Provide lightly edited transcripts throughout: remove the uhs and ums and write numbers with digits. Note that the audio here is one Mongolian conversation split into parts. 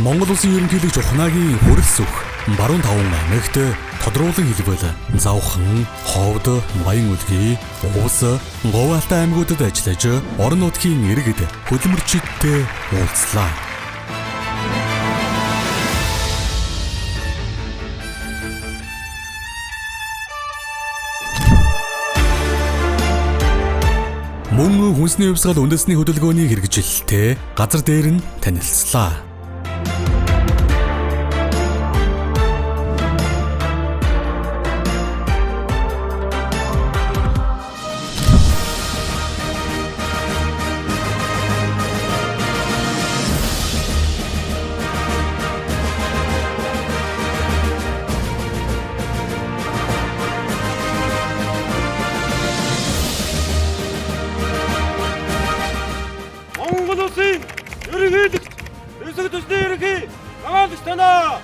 Монгол Улсын ерөнхийлөгч Ухнаагийн хүрэл сүх Баруун таван аймагт тодруулан хэлбэл Завхан, Ховд, Баян-Үлгий, Увс, Говьалтай аймагуудад ажиллаж орон нутгийн иргэд хөдөлмөрчидтэй уулзлаа. Мөн хүнсний хувьсгал үндэсний хөдөлгөөний хэрэгжилттэй газар дээр нь танилцлаа. Монгол Улсын ерөнхийлөгч Эсэг төсний ерөнхий хамгаалагч танаа.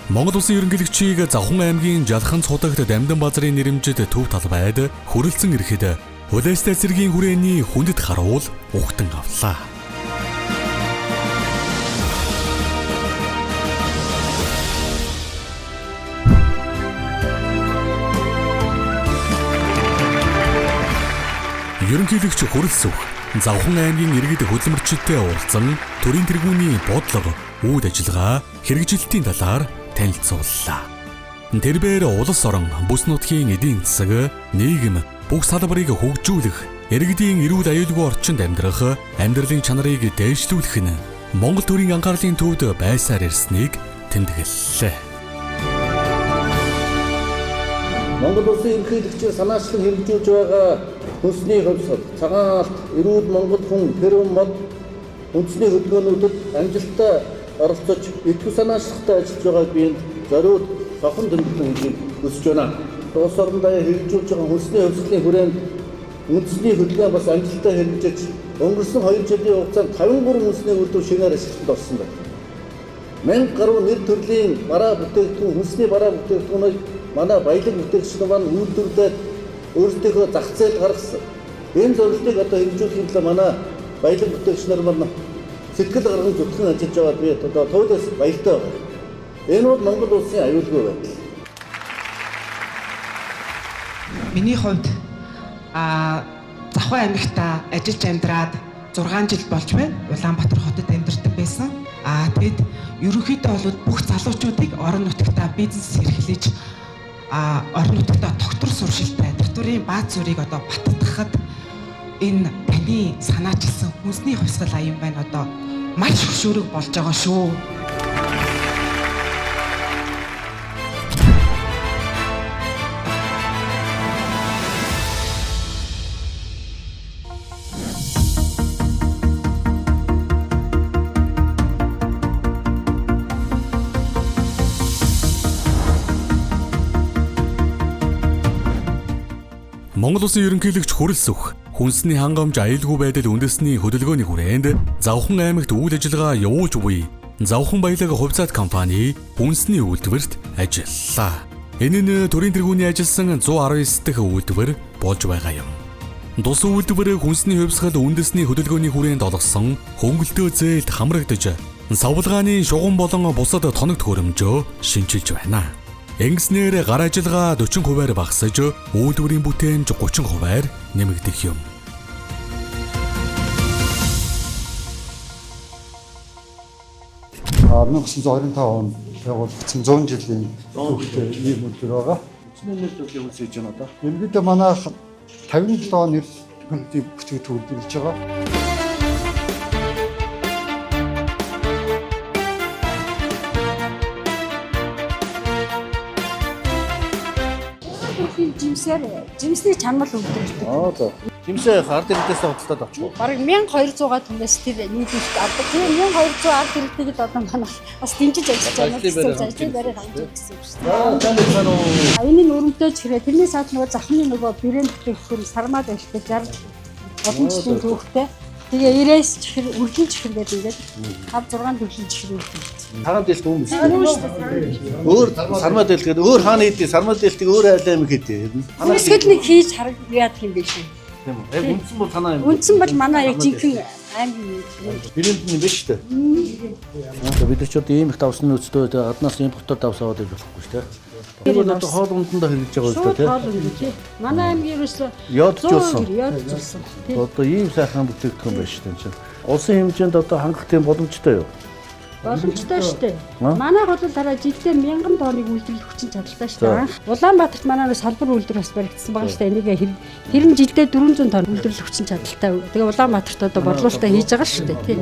Монгол Улсын ерөнхийлөгчийг Завхан аймгийн Жалхан цудагт Дамдан базрын нэрэмжит төв талбайд хүрэлцэн ирэхэд Хөлөөстэй цэргийн хүрээний хүндэт харуул ухтан авлаа. Ерөнхийлөгч Хүрэлсүх Завхан аймгийн иргэд хөдөлмөрчидтэй уулзан төрийн тэргүүний бодлого, үйл ажиллагаа, хэрэгжилтийн талаар танилцууллаа. Тэрбээр улс орон, бүс нутгийн эдийн засаг, нийгэм, бүх салбарыг хөгжүүлэх, иргэдийн эрүүл аюулгүй орчинд амьдрах, амьдралын чанарыг дээшлүүлэх нь Монгол төрийн анхаарлын төвд байсаар ирснийг тэмдэглэлээ. Монгол Улсын ерөнхийлөгчийн санаачлан хэрэгжүүлж байгаа хүнсний хувьсгал, цагаан алт, эрүүл Монгол хүн, тэрвэн мод үндэсний хөдөлгөөнүүдэд амжилттай оролцож, идэвх санаачлагтай ажиллаж байгааг би энд зориуд сохон тэмдэглэн хэлхийг хүсэж байна. Улс орондоо хэрэгжүүлж байгаа хүнсний хувьсгалын хүрээнд үндэсний хөдөлгөөн бас амжилттай хэрэгжиж, өнгөрсөн 2 жилийн хугацаанд 53 үндэсний үйлдвэр шинээр ашиглалтанд орсон байна. 1000 гаруй нэр төрлийн бараа бүтээгдэхүүн, хүнсний бараа бүтээгдэхүүнийг манай баялаг бүтээгч нар маань үйлдвэрлээд өөрсдийнхөө зах зээл гаргасан. Энэ зорилтыг одоо хэрэгжүүлэхийн төлөө манай баялаг бүтээгч нар маань сэтгэл гарган зүтгэн ажиллаж байгаад би одоо туйлаас баяртай байна. Энэ бол Монгол улсын аюулгүй байдал. Миний хувьд Завхан аймагта ажиллаж амьдраад 6 жил болж байна. Улаанбаатар хотод амьдардаг байсан. Тэгэд ерөнхийдөө бол бүх залуучуудыг орон нутагта бизнес эрхлэж орон нутагта тогтвор суршилтай татварын бааз зүрийг одоо баттгахад энэ таны санаачилсан хүнсний хувьсгал аян байна одоо маш хөшөөрөг болж байгаа шүү. Монгол Улсын ерөнхийлөгч Хүрэлсүх хүнсний хангамж аюулгүй байдал үндэсний хөдөлгөөний хүрээнд Завхан аймагт үйл ажиллагаа явуулж буй Завхан баялаг хувьцаат компани хүнсний үйлдвэрт ажиллалаа. Энэ нь төрийн тэргүүний ажилласан 119 дахь үйлдвэр болж байгаа юм. Тус үйлдвэр хүнсний хувьсгал үндэсний хөдөлгөөний хүрээнд олгосон хөнгөлтөө зээлд хамрагдаж савлгааны шугам болон бусад тоног төхөөрөмжөө шинчилж байна. Ингэснээр гар ажиллагаа 40%-аар багасж, үйлдвэрийн бүтээмж 30%-аар нэмэгдэх юм. А 1925 онд байгуулагдсан 100 жилийн түүхтэй ийм үйлдвэр байгаа. Үндэсний нэр төрлийн хүнс хийж байна одоо. Ерөнхийдөө манайх 57 нэр төрлийн бүтээгдэхүүн үйлдвэрлэж байгаа. Төрхийн жимсээр жимсний чанмал үйлдвэрлэдэг. Аа за. Жимсээ ард иргэдээс худалдаад авчих уу? Бараг 1200 түмээс тэр нийлүүлэлт авдаг. Тэгээ 1200 ард иргэдийг л одоо манайх бас дэмжиж ажиллаж байна гэсэн ажлын байрыг хангаж гэсэн юм шүү дээ. За тань байна уу? Энэ нь өрөмтэй чихрээ. Тэрний цааш нөгөө захны нөгөө брэнд бүтээгдэхүүн сармаад ажиллаж 60 олон жилийн түүхтэй. Тэгээ 90-ээс чихэр, үргэлж чихэр гэдэг ингээд 5 6 төрлийн чихэр үйлдвэрлэдэг. Цагаан дэлт юм шүү дээ. Өөр сармаа дэлт гэдэг өөр хаана хийдий? Сармаа дэлтийг өөр айл аймаг хийдий. Хүнсгэл нэг хийж хараг яадаг юм биш үү? Тийм үү? Яг үндсэн бол танай аймаг. Үндсэн бол манай яг жинхэнэ аймгийн юм. Брэнд нь юм байна шүү дээ. Бид нар ч одоо ийм их давсны нөөцтэй гаднаас импортоор давс аваад ирж болохгүй шүү дээ. Тэр бол одоо хоол унтандаа хэрэглэж байгаа юм Шууд шүү дээ. хоол унд тий. Манай аймгийн ерөөсөө Йодчулсан. Йодчулсан. Тий. Одоо ийм сайхан бүтээгдэхүүн байна шүү дээ энэ чинь. Улсын хэмжээнд одоо хангах тийм боломжтой юу? Боломжтой шүү дээ. Аа? Манай хол дараа жилдээ 1000 тонныг үйлдвэрлэх хүчин чадалтай шүү За. дээ. Анх Улаанбаатарт манай нэг салбар үйлдвэр бас баригдсан байгаа шүү дээ. Энийг тэр нь жилдээ 400 тонн үйлдвэрлэх хүчин чадалтай. Тэгээ Улаанбаатарт одоо борлуулалтаа хийж байгаа шүү дээ. Тий.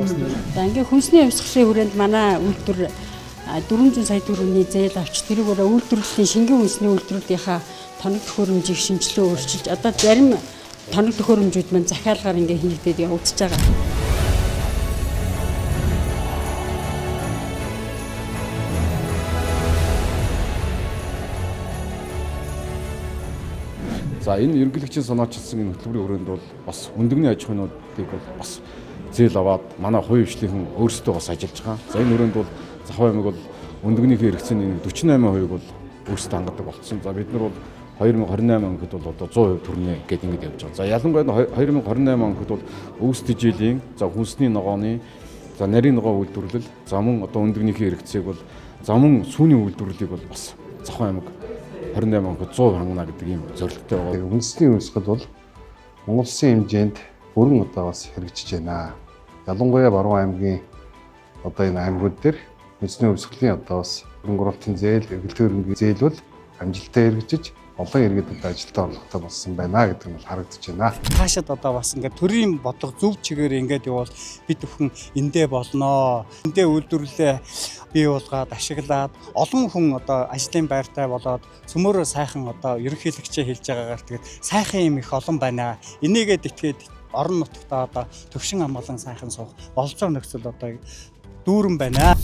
За ингээ хүнсний хувьсгалын хүрээнд манай үйлдвэр 400 сая төгрөгийн зээл авч тэрийг өөрөө үйлдвэрлэлийн шингэн хүнсний үйлдвэрлэлийнхаа тоног төхөөрөмжийг шинжилгээ өөрчилж одоо зарим тоног төхөөрөмжүүд маань захиалгаар ингээ хийгдээд явагдаж байгаа. За энэ ерөнхийлөгчийн санаачилсан энэ хөтөлбөрийн хүрээнд бол бас өндөгний аж ахуйнуудыг бол бас зээл аваад манай хувийн хвшлийнхэн өөрсдөө бас ажиллаж байгаа. За энэ хүрээнд бол Завхан аймаг бол өндөгнийхээ хэрэгцээний 48% бол өөрсдөө хангадаг болцсон. За бид нар бол 2028 он гэхэд бол одоо 100% төрнө гэдэг ингэж явж байгаа. За ялангуяа 2028 он гэхэд бол өвс тижээлийн, за хүнсний ногооны, за нарийн ногоо үйлдвэрлэл, за мөн одоо өндөгнийхээ хэрэгцээг бол за мөн сүүний үйлдвэрлэлийг бол бас Завхан аймаг 28 он гэхэд 100% хангана гэдэг ийм зорилттой байгаа. Үндэсний хувьсгал бол Монгол улсын хэмжээнд бүрэн одоо бас хэрэгжиж байна. Ялангуяа Баруун аймгийн одоо энэ аймагуд дээр үндэсний хувьсгалын одоо бас хөрөнгө оруулалтын зээл, эргэлтийн хөрөнгөний зээл бол амжилттай хэрэгжиж олон иргэдэд ажилтаа орлоготой болсон байна гэдэг нь бол харагдаж байна. Таашаад одоо бас ингээд төрийн бодлого зөв чигээр ингээд явбал бид бүхэн эндээ болноо. Эндээ үйлдвэрлэлээ бий болгоод ашиглаад олон хүн одоо ажлын байртай болоод цөмөрөө сайхан одоо ерөнхийлөгчөө хэлж байгаагаар тэгээд сайхан юм их олон байна. Энийгээд итгээд орон нутагтаа одоо төвшин амгалан сайхан суух бололцоо нөхцөл одоо дүүрэн байна.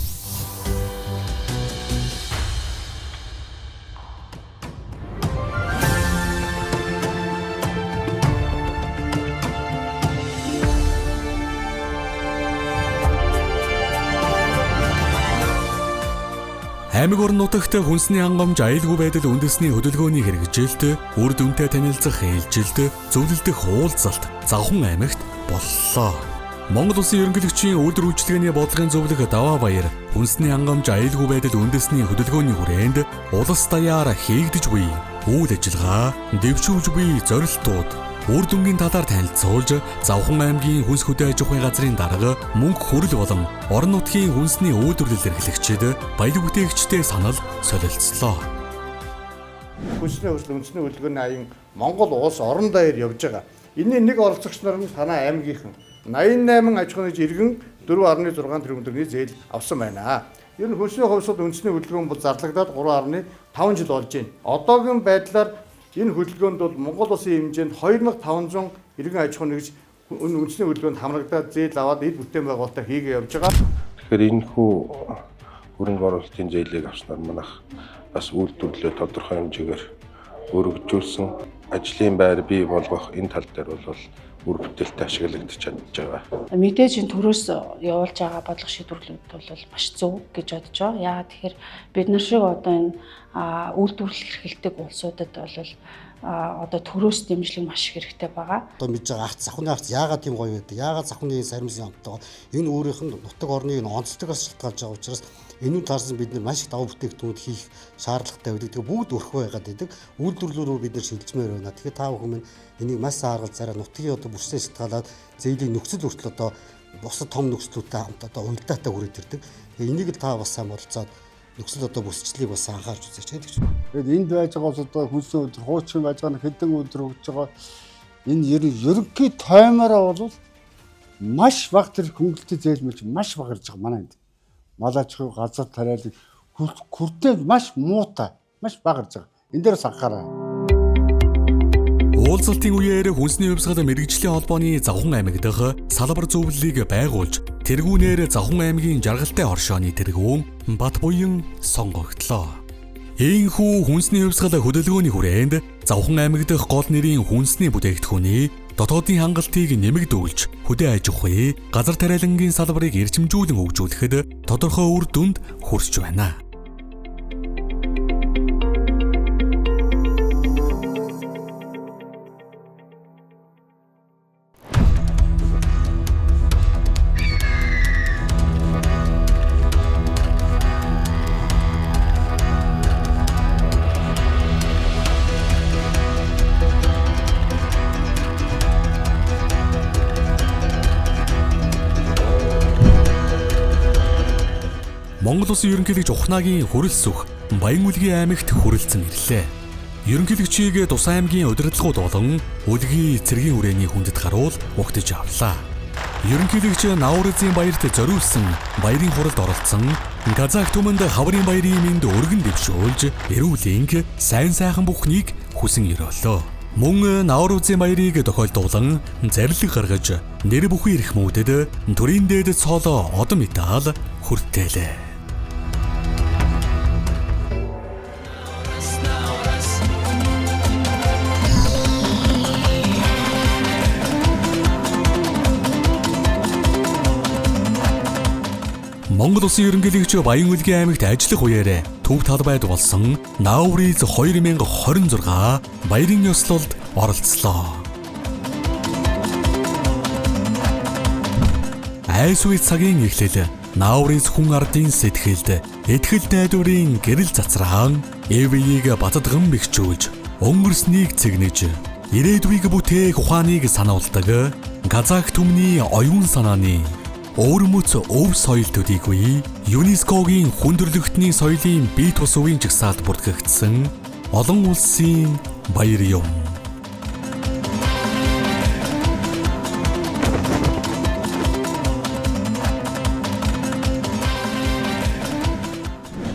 Аймаг орон нутагт хүнсний хангамж аюулгүй байдал үндэсний хөдөлгөөний хэрэгжилт, үр дүнтэй танилцах ээлжилт, зөвлөлдөх уулзалт Завхан аймагт боллоо. Монгол Улсын ерөнхийлөгчийн үйлдвэр үйлчилгээний бодлогын зөвлөх Даваа Баяр хүнсний хангамж аюулгүй байдал үндэсний хөдөлгөөний хүрээнд улс даяар хийгдэж буй үйл ажиллагаа, дэвшүүлж буй зорилтууд үр дүнгийн талаар танилцуулж Завхан аймгийн хүнс хөдөө аж ахуйн газрын дарга мөнх хүрэл болон орон нутгийн хүнсний үйлдвэрлэл эрхлэгчид баялаг бүтээгчтэй санал солилцлоо. Хүнсний хувьсгал үндэсний хөдөлгөөний аян Монгол улс орон даяар явж байгаа. Энэний нэг оролцогч нар нь танай аймгийнхан 88 аж ахуйн нэгж иргэн 4.6 тэрбум төгрөгийн зээл авсан байна. Ер нь хүнсний хувьсгал үндэсний хөдөлгөөн бол зарлагдаад 3.5 жил болж байна. Одоогийн байдлаар энэ хөдөлгөөнд бол Монгол улсын хэмжээнд 2500 иргэн аж ахуйн нэгж үндэсний хөдөлгөөнд хамрагдаад зээл аваад эд бүтээн байгуулалтаа хийгээ явж байгаа. Тэгэхээр энэ хүү хөрөнгө оруулалтын зээлийг авснаар манайх бас үйлдвэрлэлээ тодорхой хэмжээгээр өргөжүүлсэн ажлын байр бий болгох энэ тал дээр бол үр бүтээлтэй ашиглагдаж чадж байгаа. Мэдээж энэ төрөөс явуулж байгаа бодлого шийдвэрлүүд бол маш зөв гэж бодож байгаа. Яагаад тэгэхээр бид нар шиг одоо энэ үйлдвэрлэл эрхэлдэг улсуудад бол одоо төрөөс дэмжлэг маш их хэрэгтэй байгаа. Одоо мэдж байгаа арц завхны арц яагаад тийм гоё байдаг? Яагаад завхны саримсын амттай? Энэ өөрийнх нь нутаг орны энэ онцлогоос шалтгаалж байгаа учраас энэ таарсан бид нар маш их давуу бүтээгдэхүүнүүд хийх шаардлагатай байдаг. Тэгээ бүгд өрхөө байгаад байдаг. Үйлдвэрлэл рүү бид нар шилжмээр байна. Тэгэхээр та бүхэн минь энийг маш сааргал зараа нутгийн одоо бүсээ шалтгаалаад зээлийн нөхцөл хүртэл одоо бусад том нөхцлүүдтэй хамт одоо уялдаатай хүрээд ирдэг. Тэгээ энийг л та бас сайн болцоод нөхцөл одоо бүсчлийг бас анхаарч үзээч гэдэг чинь. Тэгээд энд байж байгаа улс одоо хүнсний өдөр, хуучин байж байгаа нь хэдэн өдөр өгч байгаа энэ ерөнхий таймаараа бол маш бага тэр хөнгөлөлтийн зээл мэлж маш бага ирж байгаа манай энд. Малаачгүй газар тариалыг күртэй маш муутай, маш бага ирж байгаа. Энэ дээр бас анхаараа. Уулзалтын үеэр хүнсний хувьсгал мэргэжлийн холбооны Завхан аймаг дахь салбар зөвлөлийг байгуулж тэргүүнээр Завхан аймгийн жаргалтай оршооны тэргүүн Батбуян сонгогдлоо. Ийхүү хүнсний хувьсгал хөдөлгөөний хүрээнд Завхан аймаг дахь гол нэрийн хүнсний бүтээгдэхүүний дотоодын хангалтыг нэмэгдүүлж хөдөө аж ахуйн газар тариалангийн салбарыг эрчимжүүлэн хөгжүүлэхэд тодорхой үр дүнд хүрч байна. Монгол Улсын ерөнхийлөгч Ухнаагийн хүрэлсөх Баян-Үлгийн аймагт хүрэлцэн ирлээ. Ерөнхийлөгчийг Тус аймгийн удирдлагууд болон Үлгийн цэргийн хүрээний хүндэт гаруул угтаж авлаа. Ерөнхийлөгч Наурызын баярт зориулсан баярын хуралд оролцсон Казах түмэнд хаврын баярын мэнд өргөн дэвшүүлж, эрүүл энх, сайн сайхан бүхнийг хүсэн өрөөлөө. Мөн Наурызын баярыг тохиолдуулан зарлиг гаргаж, нэр бүхий эрх мүүдэд төрийн дээд цоолоо одон металл хүртээлээ. Монгол Улсын ерөнхийлөгч Баян-Үлгийн аймагт ажиллах үеэрээ төв талбайд болсон Наурыз 2026 баярын ёслолд оролцлоо. Айс үе цагийн эхлэл Наурыз хүн ардын сэтгэлд итгэл найдварын гэрэл цацраан эвийг батдган бэхжүүлж өнгөрснийг цэгнэж ирээдүйг бүтээх ухааныг сануулдаг Казах түмний оюун санааны Өвөрмөц өв соёл төдийгүй ЮНЕСКО-гийн хүндрэлтний соёлын бие тус үеийн жагсаалд бүртгэгдсэн олон улсын баяр юм.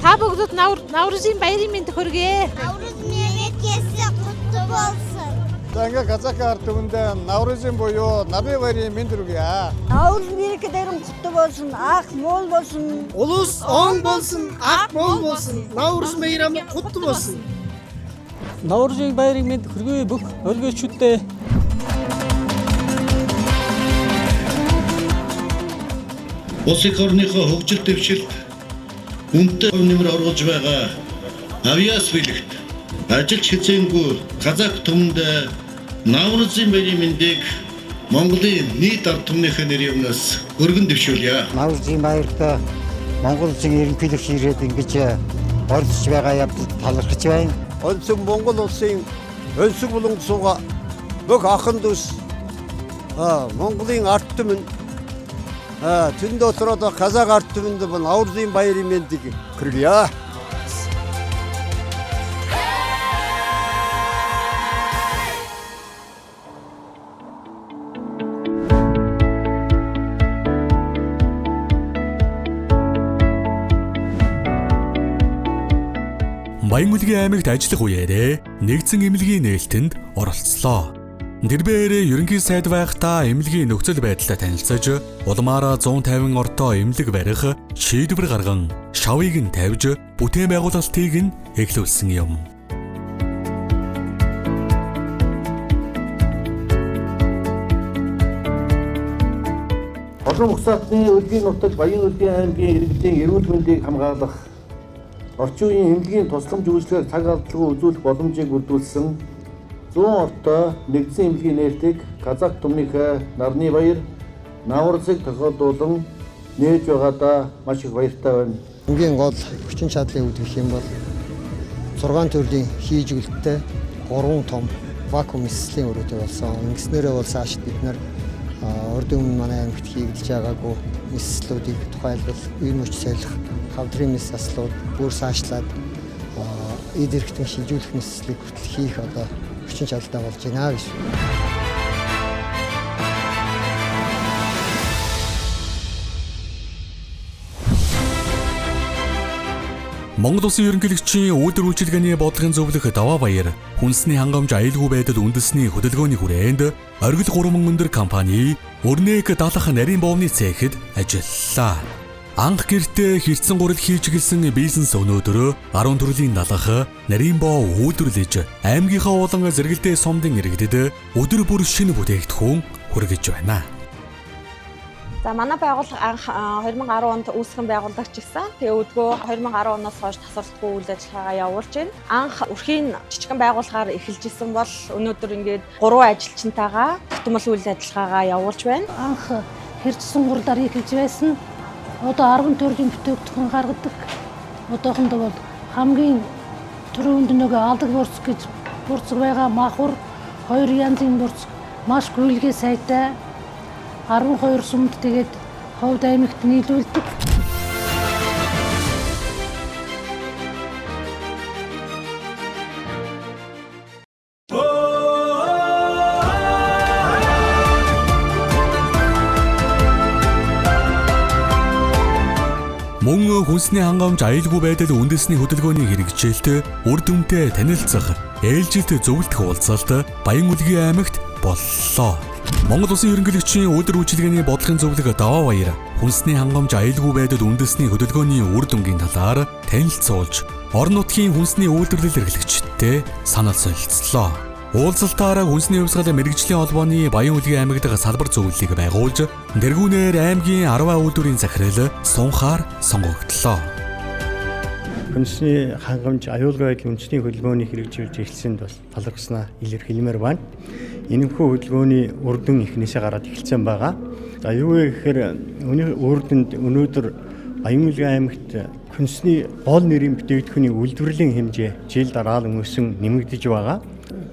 Та бүгдэд Наурызын баярын мэнд хүргэе. Наурыз мерекесі құтты болсын. За ингээ Казах ард түмэндээ Наурызын буюу нарны баярын мэнд хүргье. Наурыз мерекелерің құтты болсын, ақ мол болсын. Улус оң болсын, ақ мол болсын. Наурыз мейрамы құтты болсын. Наурызын баярын мэнд хүргэе бүх өлгөөчүүддээ. Улс эх орныхоо хөгжил дэвшилт үнэтэй хувь нэмэр оруулж байгаа авиас бэлэгт ажилч хязгааргүй Казах түмэнд Наурызын баярын мэндийг Монголын нийт ард түмнийхээ нэрийн өмнөөс өргөн дэвшүүлье. Наурызын баярт Монгол улсын ерөнхийлөгч ирээд ингэж оролцож байгаа явдалд талархаж байна. Өнцөг Монгол улсын өнцөг булангсууга бүх ахын дүүс Монголын ард түмэн тэнд дотор одоо Казах ард түмэнд Наурызын баярын мэндийг хүргье. Баян-Үлгийн аймагт ажиллах үеэрээ нэгдсэн эмнэлгийн нээлтэнд оролцлоо. Тэрбээр ерөнхий сайд байхдаа эмнэлгийн нөхцөл байдлаа танилцаж, улмаараа 150 ортой эмнэлэг барих шийдвэр гарган, шавыг нь тавьж, бүтээн байгуулалтыг нь эхлүүлсэн юм. Олон угсаатны өлгийн нутагт Баян-Үлгийн аймгийн иргэдийн эрүүл мэндийг хамгаалах орчин үеийн эмнэлгийн тусламж үйлчилгээг цаг алдалгүй үзүүлэх боломжийг бүрдүүлсэн 100 ортой нэгдсэн эмнэлгийн нээлтийг Казах түмнийхээ нарны баяр Наурызыг тохиолдуулан нээж байгаадаа маш их баяртай байна. Хамгийн гол хүчин чадлын үд гэх юм бол 6 төрлийн хийж өлттэй 3 том вакуум эслийн өрөөтэй болсон. Ингэснээрээ бол цаашид бид нар урд өмнө манай аймагт хийгдэж байгаагүй эслүүдийг тухайлбал үе мөч солих хавдрын мэс заслууд бүр саашлаад эд эрхтэн шилжүүлэх мэслийг хүртэл хийх одоо хүчин чадалтай болж байна гэж. Монгол Улсын ерөнхийлөгчийн үйлдвэр үйлчилгээний бодлогын зөвлөх Даваа Баяр хүнсний хангамж аюулгүй байдал үндэсний хөдөлгөөний хүрээнд Оргил 3 өндөр компани Өрнөг далах нарийн боовны цехэд ажиллалаа. Анх гэртээ хэрцэн гурил хийж гэлсэн бизнес өнөөдөр 10 төрлийн далах нарийн боо үйлдвэрлэж аймгийнхаа болон зэрэгэлдээ сумдын иргэдэд өдөр бүр шинэ бүтээгдэхүүн хүргэж байна. За манай байгууллага анх 2010 онд үүсгэн байгуулагч гэсэн. Тэгээ өдгөө 2010 оноос хойш тасралтгүй үйл ажиллагаагаа явуулж байна. Анх өрхийн жижигхэн байгууллагаар эхэлж исэн бол өнөөдөр ингээд 3 ажилчинтайгаа тогтмол үйл ажиллагаагаа явуулж байна. Анх хэрцэн гурлаар эхэлж байсан. Одоо 10 төрлийн бүтээгдэхүүн гаргадаг. Одоохондоо бол хамгийн түрүүнд нөгөө алдаг бурц гэж бурц байгаа, махур, хоёр янзын бурц, маш гүйлгээ сайтай. 12 сумд тэгээд Ховд аймагт нийлүүлдэг. Мөн хүнсний хангамж аюулгүй байдал үндэсний хөдөлгөөний хэрэгжилт үр дүнтэй танилцах, ээлжилт зөвлөх уулзалт Баян-Үлгийн аймагт боллоо. Монгол Улсын ерөнхийлөгчийн үйлдвэр үйлчилгээний бодлогын зөвлөх Даваа Баяр хүнсний хангамж аюулгүй байдал үндэсний хөдөлгөөний үр дүнгийн талаар танилцуулж, орон нутгийн хүнсний үйлдвэрлэл эрхлэгчидтэй санал солилцлоо. Уулзалтаараа хүнсний хувьсгал мэргэжлийн холбооны Баян-Үлгийн аймаг дахь салбар зөвлөлийг байгуулж, тэргүүнээр аймгийн 10 үйлдвэрийн захирал сунхаар сонгогдлоо. Хүнсний хангамж аюулгүй байдал үндэсний хөдөлгөөний хэрэгжүүлж эхэлсэнд бас талархснаа илэрхийлмээр байна. Энэхүү хөдөлгөөний үр дүн эхнээсээ гараад эхэлсэн байгаа. За юу вэ гэхээр үр дүнд өнөөдөр Баян-Үлгийн аймагт хүнсний гол нэрийн бүтээгдэхүүний үйлдвэрлэлийн хэмжээ жил дараалан өсөн нэмэгдэж байгаа.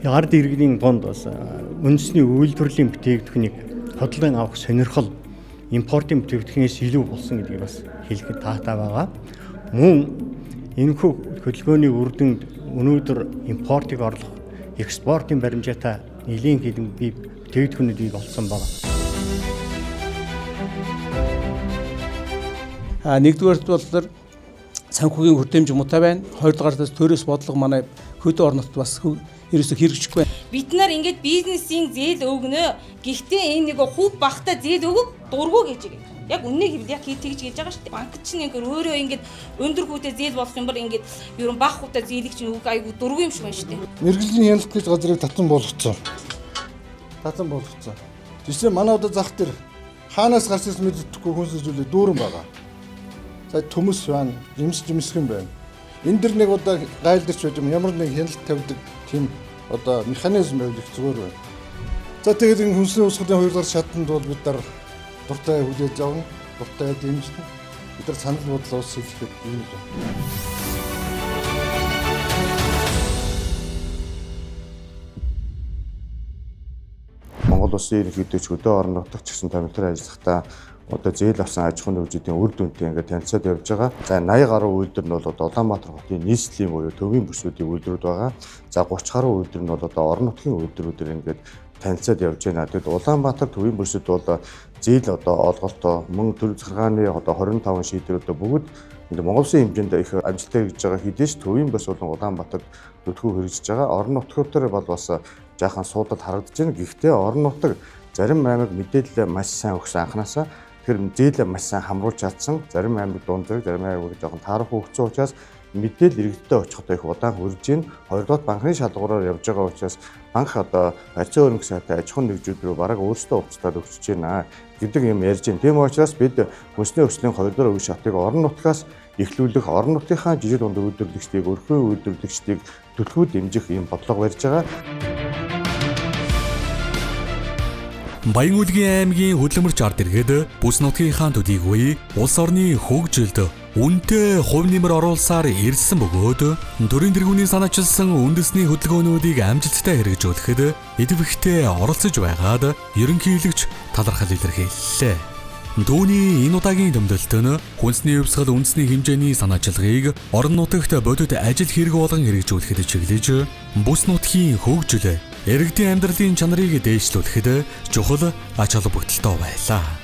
Ард иргэдийн дунд бас үндэсний үйлдвэрлэлийн бүтээгдэхүүнийг бодлогын авах сонирхол импортын бүтээгдэхүүнээс илүү болсон гэдгийг бас хэлэхэд таатай байгаа. Мөн энэхүү хөдөлгөөний үр дүнд өнөөдөр импортыг орлох, экспортын баримжаатай нэлийн хэдэн бий бүтээгдэхүүнүүд бий болсон байна. Нэгдүгээрт бол санхүүгийн хүртээмж муутай байна. Хоёрдугаарт төрөөс бодлого манай хөдөө орон нутгад бас ерөөсөө хэрэгжихгүй байна. Бид нар ингээд бизнесийн зээл өгнө. Гэхдээ энэ нэг хувь багтаа зээл өгөв дургу гэж байгаа. Яг үннийг хэвэл яг тэгж гэж байгаа шүү дээ. Банк чинь ингээд өөрөө ингээд өндөр хүүтэй зээл болох юм бол ингээд ер нь бага хүүтэй зээлийг чинь үг айгу дургу юм шиг байна шүү дээ. Мэргэжлийн хяналт гэж газрыг татан болгоцсон. Татан болгоцсон. Жишээ манай одоо зах дээр хаанаас гарч ирсэн мэддэхгүй хүнс зүйлээ дүүрэн байгаа. За төмөс байна, жимс жимсгэн байна. Энэ дэр нэг удаа гайлдэрч байж юм ямар нэг хяналт тавьдаг тийм одоо механизм байвал их зүгээр байна. За тэгээд энэ хүнсний хувьсгалын хоёрдугаар шатанд бол бид нар дуртай хүлээж авна, дуртай дэмжинэ. Бид нар санал бодлоо ус хэлэхэд ийм л байна. Монгол Улсын ерөнхийлөгч хөдөө орон нутагт ч гэсэн томилтоор ажиллахдаа одоо зээл авсан аж ахуйн нэгжүүдийн үр дүнтэй ингээд танилцаад явж байгаа. За 80 гаруй үйлдвэр нь бол одоо Улаанбаатар хотын нийслэлийн буюу төвийн бүсүүдийн үйлдвэрүүд байгаа. За 30 гаруй үйлдвэр нь бол одоо орон нутгийн үйлдвэрүүдээр ингээд танилцаад явж байна. Тэгэд Улаанбаатар төвийн бүсэд бол зээл одоо олголтоо мөн төв захиргааны одоо 25 шийдвэрүүдээ бүгд ингээд Монгол Улсын хэмжээнд их амжилттай хийж байгаа хэдий ч төвийн бүс болон Улаанбаатарт нүдхүү хэрэгжиж байгаа. Орон нутгуудаар бол бас жаахан суудал харагдаж байна. Гэхдээ орон нутаг зарим аймаг мэдээлэл маш сайн өгсөн анханасаа. Тэгэхээр зээлээ маш сайн хамруулж чадсан. Зарим аймаг дунд зэрэг, зарим аймаг жоохон таарахгүй өгсөн учраас мэдээлэл иргэдтэй очиход их удаан хүрж байна. Хоёрдугаар банкны шалгуураар явж байгаа учраас банк одоо барьцаа хөрөнгө сайтай аж ахуйн нэгжүүд рүү бараг өөрсдөө увцдаад өгчөж байна гэдэг юм ярьж байна. Тийм учраас бид хүнсний хувьсгалын хоёрдугаар үе шатыг орон нутгаас эхлүүлэх, орон нутгийнхаа жижиг дунд үйлдвэрлэгчдийг, өрхөн үйлдвэрлэгчдийг түлхүү дэмжих ийм бодлого барьж байгаа. Баян-Үлгийн аймгийн хөдөлмөрч ард иргэд бүс нутгийнхаа төдийгүй улс орны хөгжилд үнэтэй хувь нэмэр оруулсаар ирсэн бөгөөд төрийн тэргүүний санаачилсан үндэсний хөдөлгөөнүүдийг амжилттай хэрэгжүүлэхэд идэвхтэй оролцож байгаад ерөнхийлөгч талархал илэрхийллээ. Түүний энэ удаагийн тэмдэглэлт нь хүнсний хувьсгал үндэсний хэмжээний санаачилгаыг орон нутагт бодит ажил хэрэг болгон хэрэгжүүлэхэд чиглэж бүс нутгийн хөгжил, иргэдийн амьдралын чанарыг дээшлүүлэхэд чухал ач холбогдолтой байлаа.